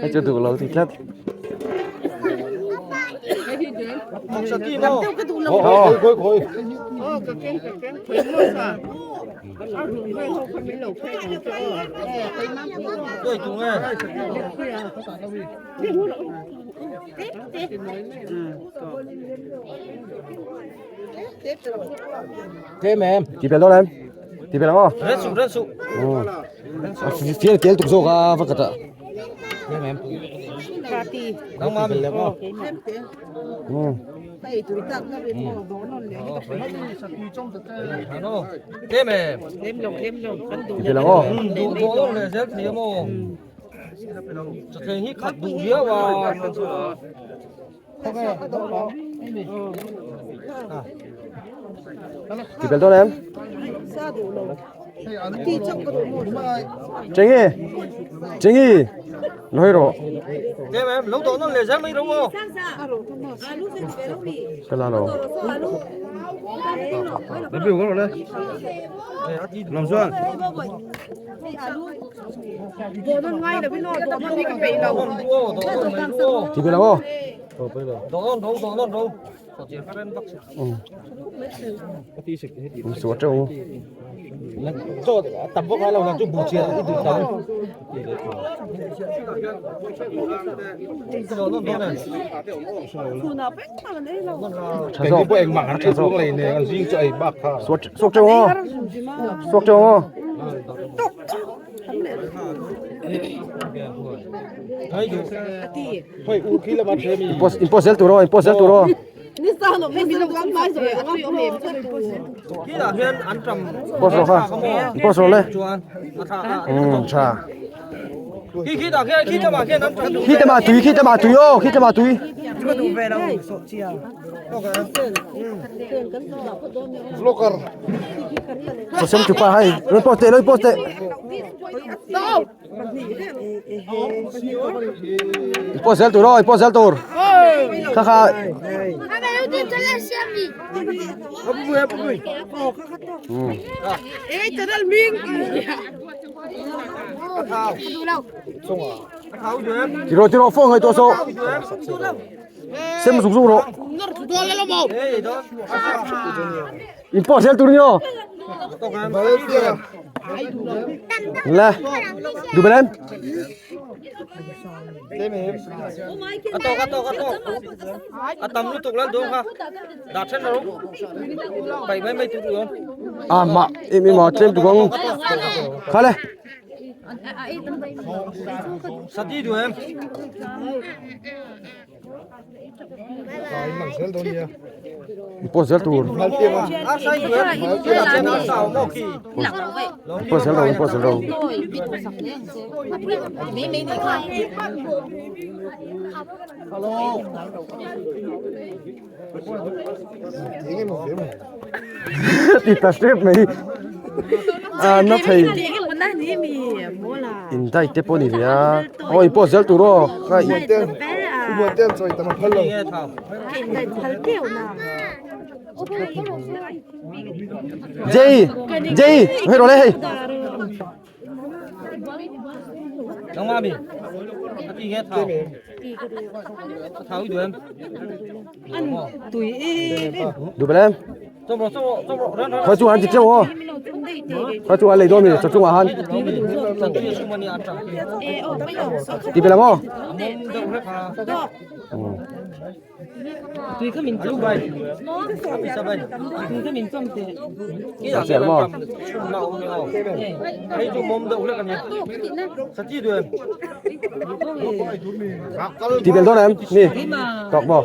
Hei chu duh lo ti tlat. Ti bel dawn em? Ti bel ang aw. Ren suh, ren suh. Fiel tel tuk zawk a va ka ta. Nang mami. Tlem em? Ti bel ang aw. Duh duh dawn leh zel thei a maw? Chawthleng hi khat duh viau a. Ti bel dawn em? Chengi! Chengi! Lo hei rawh. Tlem em? Lo dawh nawn leh zel mai rawh aw. Ka la lo. Ti bel ang aw. Suat teuh Tha zawk tha zawk Suat suak teuh aw suak teuh aw. In post zel tur aw in post zel tur aw. Post rawh kha in post rawh le. Um tha. Khi te mah tui khi te mah tui aw khi te mah tui. Vlogger. Sem tu pa hei rawn post teh rawn post teh. I post zel tur aw i post zel tur. Kha kha. Tiro tiro phone ngai to so. Sem zung zung rawh. In post zel tur ni aw. Le. Du belen. Atok atok atok. Atam lutuk lan dong ha. Da then ro. Bai mai mai tu tu yom. À mà em em mà tlem tu kong. Kha le. Sati du em. Post zel tur. Post zel ro, post zel ro. Ti ta hrep mai. A na thei. In dai te pawh ni ve a. Aw in post zel tur aw. Kha i. Jay, Jay, hei rawh le hei. Duh bel em? Khoi chung han ti cheu aw. Khoi chung han lei dawn mi chaw chungah han. Ti bel ang aw. Chiah maw? Ti bel dawn em? Mi tawk maw?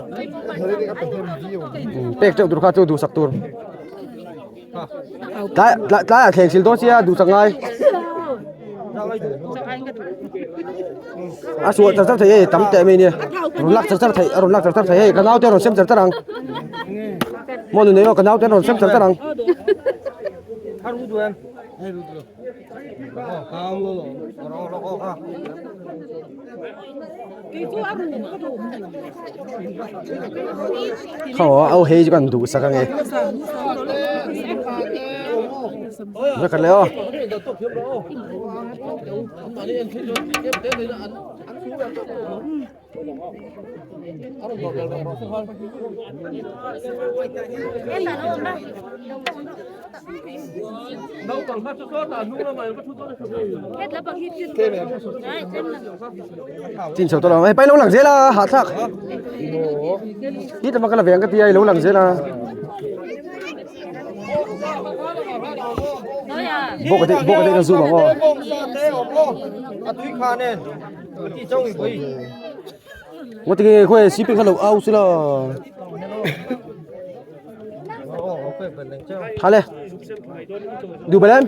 Pek teuh tur kha chu duhsak tur. Tlai tlaiah thleng sil dawn sia duhsak ngai. A suah char char thei hei tam teh mai nia. Rawn lak char char thei a rawn lak char char thei hei ka naute rawn sem char char ang. Maw nu nei aw ka naute rawn sem char char ang. Khaw au hei chu kan duhsak ange. Vek khat leh aw. Chin chho tawh lo hei pai lo lang zel a hahthlak ti tlama ka la ve ang ka tia i lo lang zel a bawk a bawk a kan zoom ang aw Ngawt nge khawi sipeng kha lo au sila Thale Du belen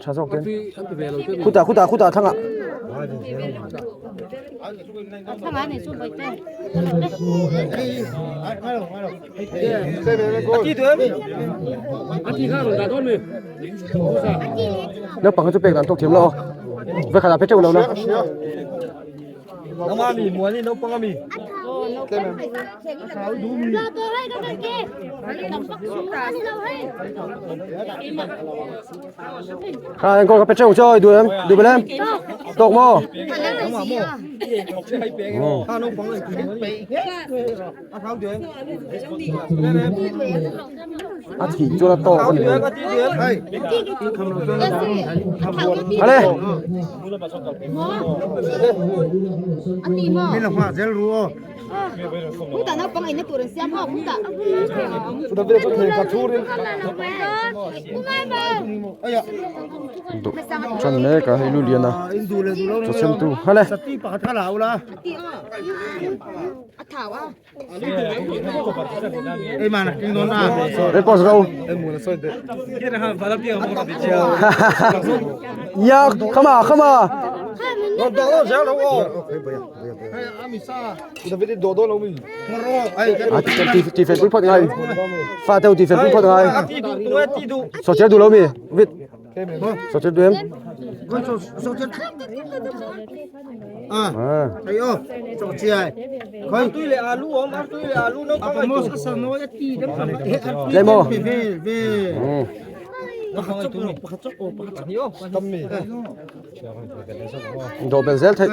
Tha zawk ten Khuta khuta khuta thanga Naupang chu pek dan tawk thiam lo aw. Vek khat ah pe teuh lo la. Kha enkawl ka pe teuh chaw duh em duh bel em tawk maw. A thih chuan a tawk a ni mai. Ale. Than mek a hei lu lian a chaw sem tu ale. Record ro. Ya, come on, come on. Ti fel pui phawt ngai. Fa teu ti fel pui phawt ngai. So cher du lo mi. Vit. So cher du em. À, thấy không? Chọc chè. Khơi. Tui leh alu awm a, tui leh alu naupang ai tu. Lấy mò. Về về về. Đồ bèn zel thei.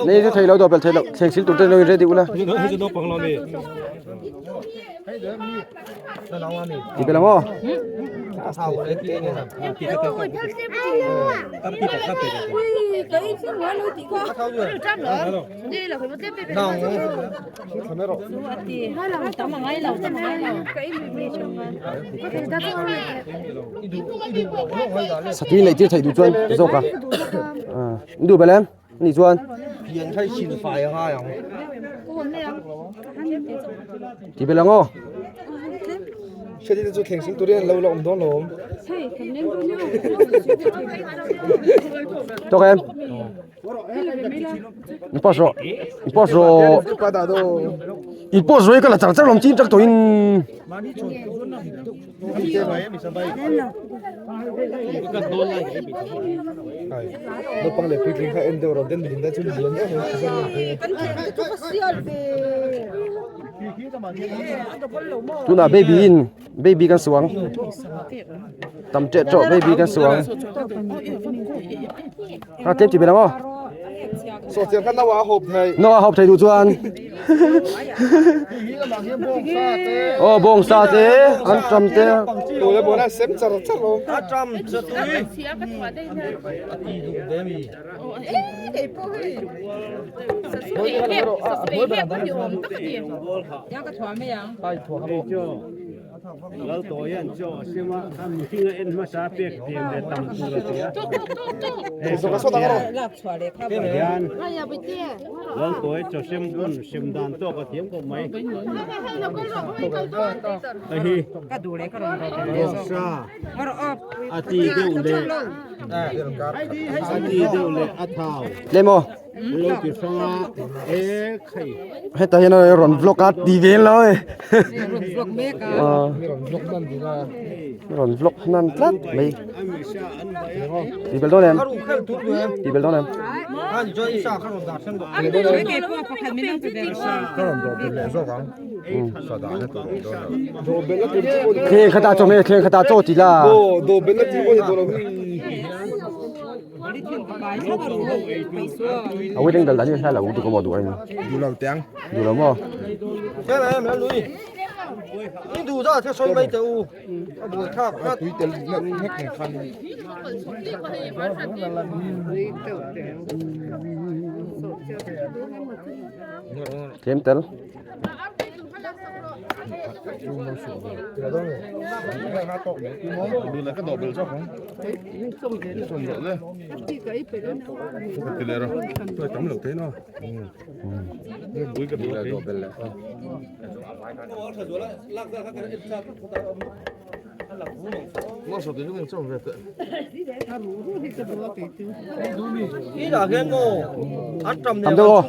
Nei chu thei lo dawh belh thei lo thleng sil tur te lo in ready ula. Ti bel ang aw. Satui neih tir theih duh chuan ti zawk a in duh belh em anih chuan ti belh ang aw. Tawk em. In post rawh in post rawh in post rawh hi ka la char char lawm chin tak tawhin tunah baby in baby kan suang tam teh tawh baby kan suang. A tlem ti ber ang aw. No a hawp thei duh chuan. Aw bawng sa te an tam te. Lal tawi an chaw a sem a, a mihring a en hmasa a pek pian leh tam tur a ti a. Hian Lal tawi chaw sem hun sem dan tawk a thiam khawp mai. Hei hi Bawngsa a ti deuh leh a ti deuh leh a thau. Tlem aw. Lo ti hrang a e khai. Hetah hian a rawn vlog a ti ve lo e. Rawn vlog mek a. Rawn vlog nan ding a. Rawn vlog nan tlat mai. Ti bel dawn em? Ti bel dawn em? Thleng khata chaw nge thleng khata chaw ti la. A wedding dal dan hi hla lo du ko maw du ai ni. Du lo tiang. Du lo maw. Tui tel nek nek khan. Tlem tel. Tam deuh aw.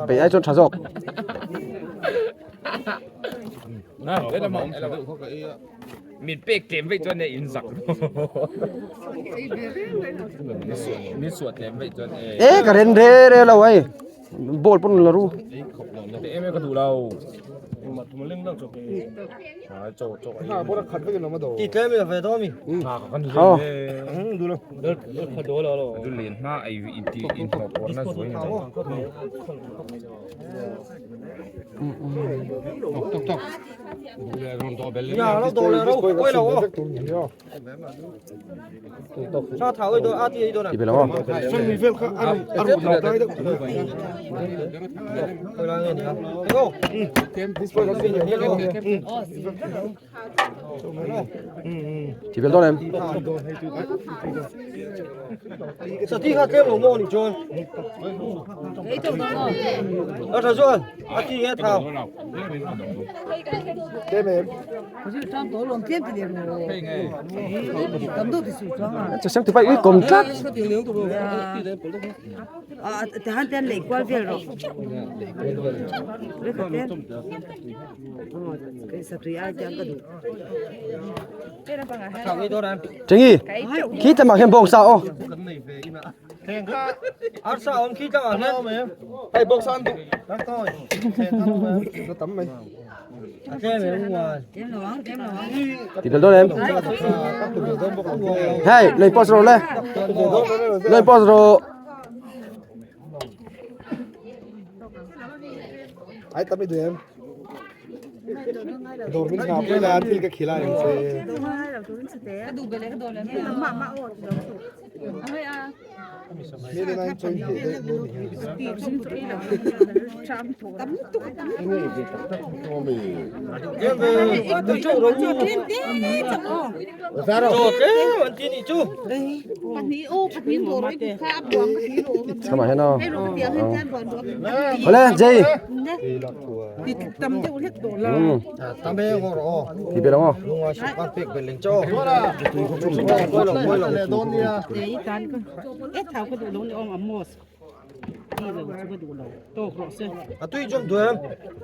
Peih ai chuan tha zawk. Min pek tlem veih chuan e in zak min suah tlem veih chuan e. E ka ren re re lo ai. Ball pawn la ru. Te em em ka duh lo. Aw. Du lian hma ai in ti in hnawh pawr na zuai ni. Ti bel aw. Ti bel dawn em? Chu sem tipai ui kawm tlat. Chengi, khi tlem ah hian bawngsa aw. Ti bel dawn em? Hei, lên pause rồi le. Lên pause rồi. Ai tam i duh em? Dawr min hna pui la thil ka khila reng che. Sama hian aw. Awle Jay. Ti bel ang aw.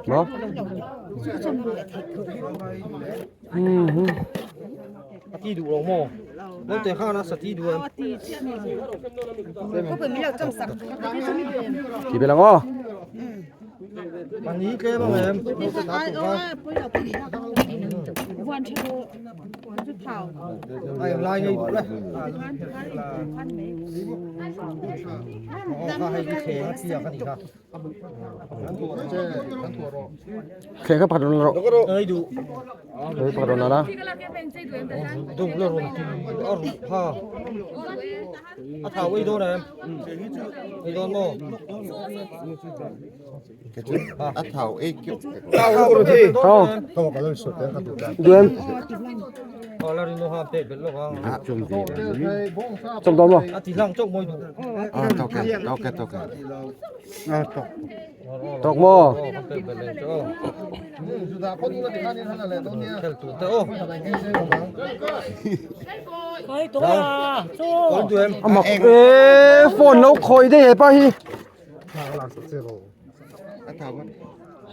Maw? Ti bel ang aw. Thleng kha pakhat rawn la rawh. Hei pakhat rawn la la. Thau. Duh em? em? Chawm dawn maw? Tawk maw? A mak e phone lo khawi daih he pa hi.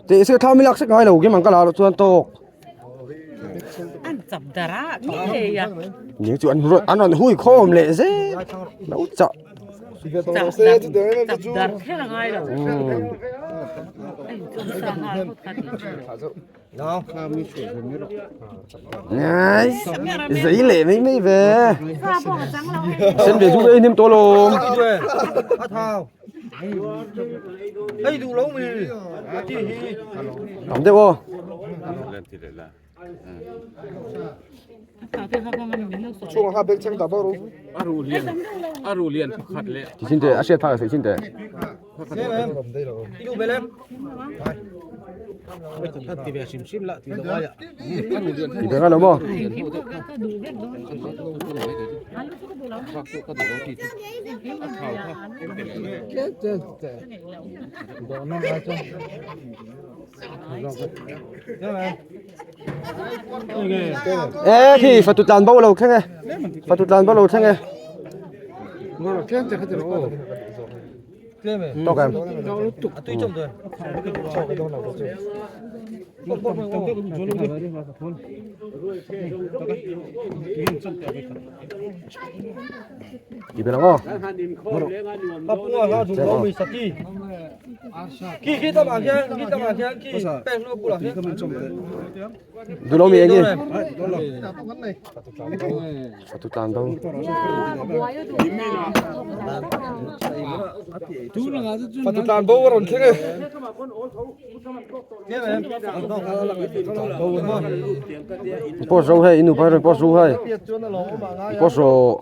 Tih se thla mi lak sek ngai lo kim ang ka la loh chuan tawk. An chap dar a ngei a. Ning chu an rawn an rawn hui khawm leh zel lo chah. Chap dar kher a ngai lo. Nice. Giấy lệ mấy mấy về. Xem về giúp em tôi luôn. Đóng tiếp không? Chị xin để, à, phá xin để. Thì phải đúng không? Ê thì phải tụt đàn bao lâu thế nghe? Phải tụt đàn bao lâu thế nghe? To kèm. Thì bên đó. Đủ lâu mi anh đi. Phải tụt đàn bao. Bỏ rau hay inu phải rồi bỏ rau hay. Bỏ rau.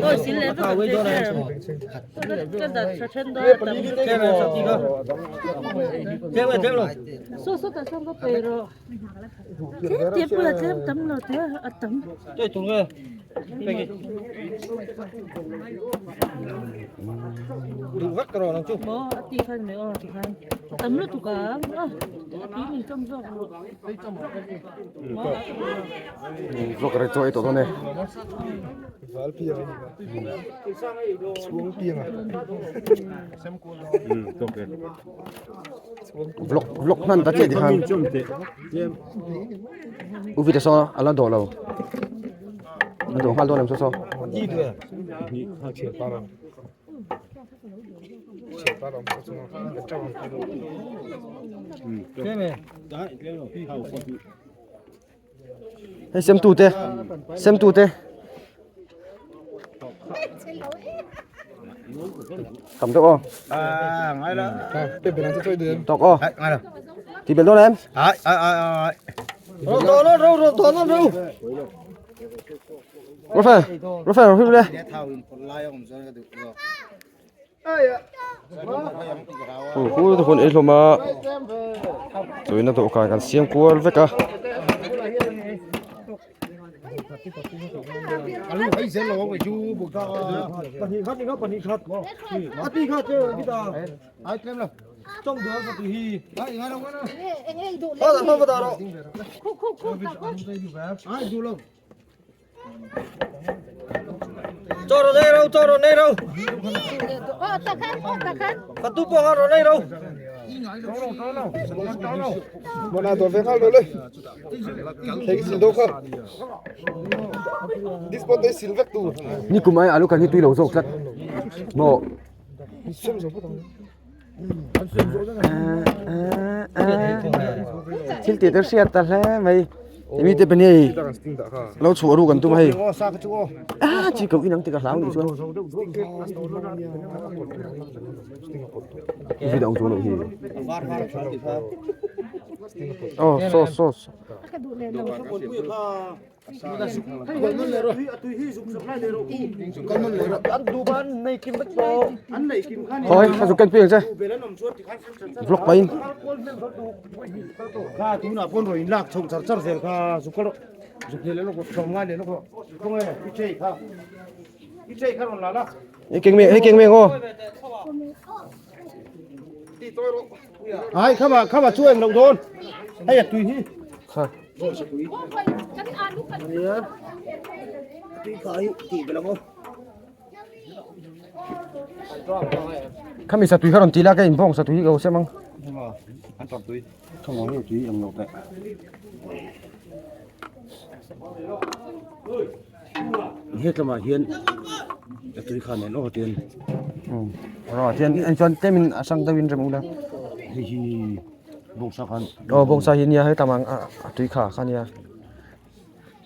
Tôi xin lỗi cái cái chân đó số số tại sao có bề rồi tiếp là tiếp tấm rồi thế à tấm 뭐 tí khan mấy tí khan tấm nó tụ cả tí mình trông rõ Vlog rồi cho tụi tôi này. Vlog vlog nan ta che di khan. U vi ta so ala do lo. Do hal do nam so so. Hey xem tu te. Xem tu te. Cầm được không? À, ngay đó. Tọc không? Ngay đó. Thì bên đó em. Ai ai ai. Rafael, Rafael, Rafael đây. Ồ, khu tôi còn ít mà. Tôi nó tụ cả kan siam kual vek a. Ni kum ai alu kan hi tui lo zawk tlat. Maw. Thil tih te hriat ta hle mai. Mi te pahnih hei lo chhuah ruk an tum a hei. Ah chi ko inang tik a hlau nih chuan. Vi dang chu lo hi. Oh so so. Thôi, ka zuk ken pui ang che. Vlog pahin. Kha tunah pawn rawn inlak chhoh char char zel kha zuk rawh zuk leh lawk tlawm ngai leh lawk rawh khawnge i chei kha i chei kha rawn la la. Hei keng hei keng meng aw. Ai khama khama chu eng loh dawn hei a tui hi. Kha. Khami satui kha rawn ti la ka inbawng satui hi ka lo sem ang. Hetlamah hian a tui kha nen aw tian. Rawh tian en chuan tlemin a hrang deuhin rem ula. Hei hi bawngsa khan. Aw bawngsa hi nia hetlam ang a tui kha kha nia.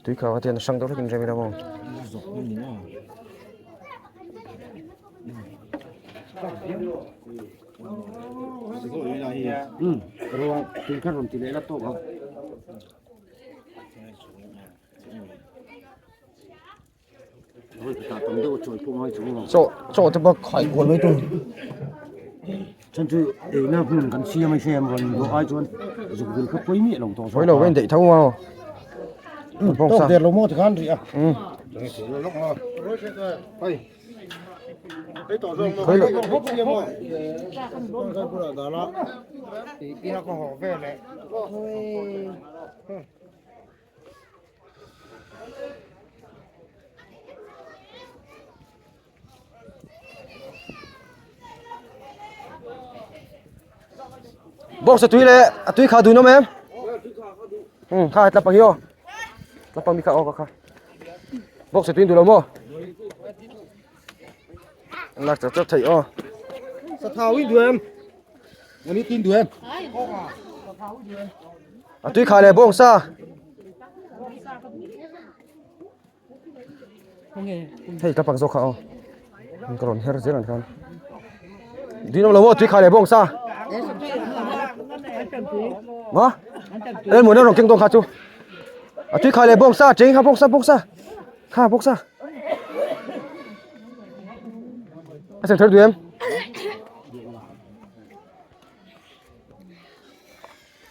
Tui kha kha tian a hrang deuh hlekin rem ila maw. Rawh tui kha rawn ti leh la tawk ang. Chaw chaw te pawh khai kual mai tur. Chuan chu eina hmun kan siam a hriam rawn duh ai chuan zuk vil kha pawi miah lo tawh Pawi lo ka indaih tho maw. Tawk der lo maw tikhan rih a. Pawi lo. Box a tui leh a tui kha dun awm em? Um kha tla pang hi aw. Tla pang mi kha aw ka kha. Box a tui duh lo maw? Lak chak chak thei aw. Sathau i duh em? Ngani tin duh em? A tui kha leh bawng sa. Hei ka pak zawk kha aw. Ka rawn her zel an khan. Dui lo maw tui kha leh bawng sa. Ma? Em muốn nó keng tông kha chu. A tui kha leh bawng sa cheng kha bawng sa bawng sa. Kha bawng sa. A sem thar duh em?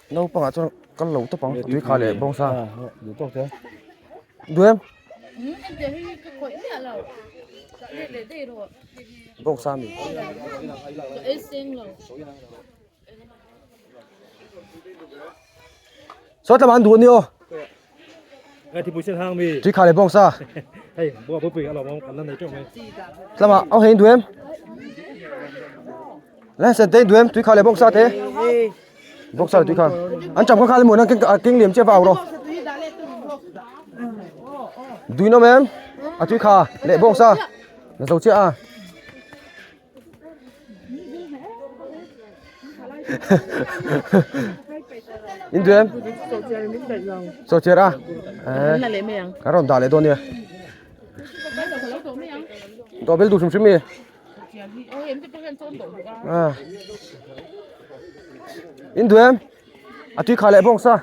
Naupangah chuan kal lo tawp ang tui kha leh bawngsa duh tawk te duh em bawngsa mi saw tlama an duh a ni aw tui kha leh bawngsa tlama au hei an duh em le sen te an duh em tui kha leh bawngsa te. Boxer tui kha an cham kha kha le keng keng liam che vào rồi đuôi nó em à tui kha lệ boxa là dầu chưa à in đuôi em so chia ra cái ròn đà lệ đôn nè đó bel đủ sum sum mi à in duh em a tui kha leh bawk sa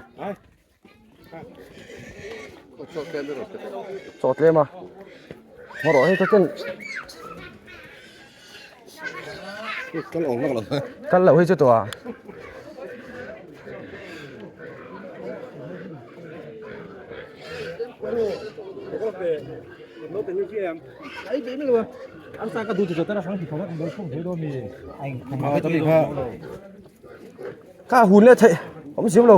chaw tlem a maw rawh hei chuan kal loh hi chu tawh a. Kha hun leh theih awm zim lo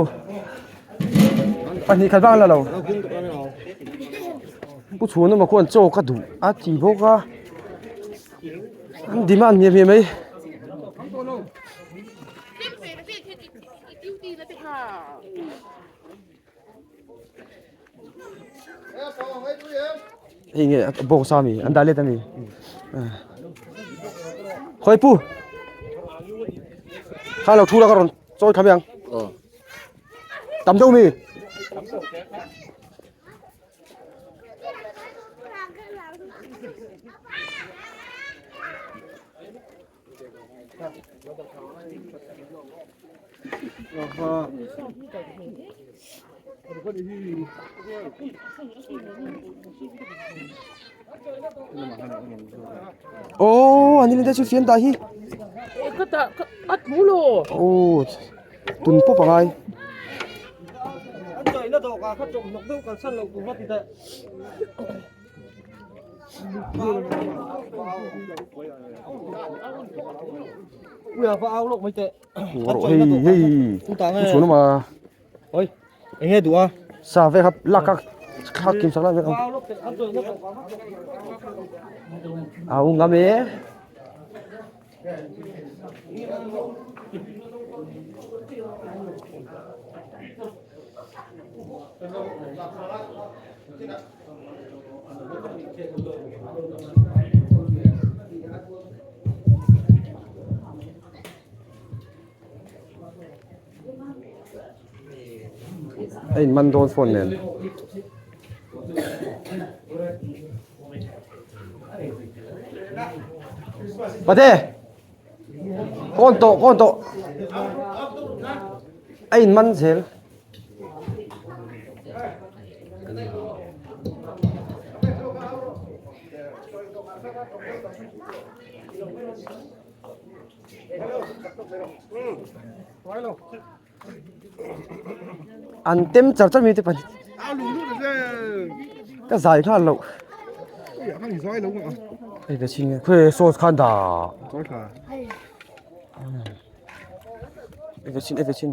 pahnih khat vang la lo pu chhun emaw khuan chaw ka duh a ti bawk a an demand hmiah hmiah mai. Hei nge bawngsa mi an dah let a ni khawi pu kha lo thu la ka rawn chawi tham ang tam deuh mi Oh, ani le chu fian dah hi. Ka ta a thu lo. Oh, tun pawp angai. An chawih na dawhkan kha chawp hnawk deuh kalsan loh tur va ti teh. Ui a va au lawk mai teh. Hei hei. Chhun ma. Oi, eng nge duh a? Sa ve kha lak kha kha kim sak lai vek ang. Au ngam e. A in man dawn phone nen. Pate! Kawn tawh, kawn tawh. A in man zel. An tem char char mi te pahnih ka zai nghal loh hei ka chhin nge khawi sauce khan dah hei ka chhin hei ka chhin.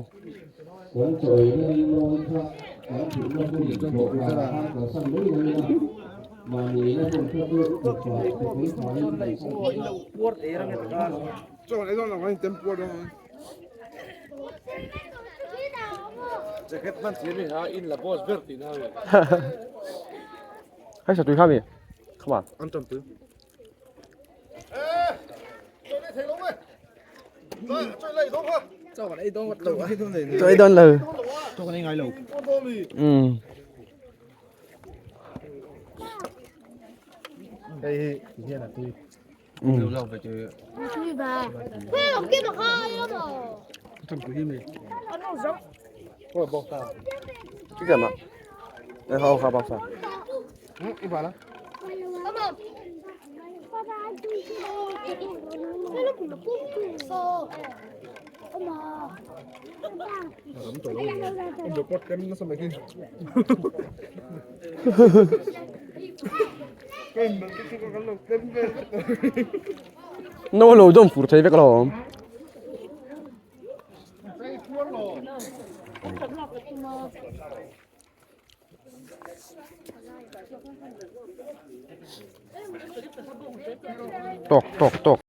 Hei satui kha mi come on An tam pui. Choi don lo Chaw kan ei ngai lo. Hei hi hian a tui. Cái gì mà? Đây không không sao. No lo dom fur thei vek alawm. Tawk tawk tawk.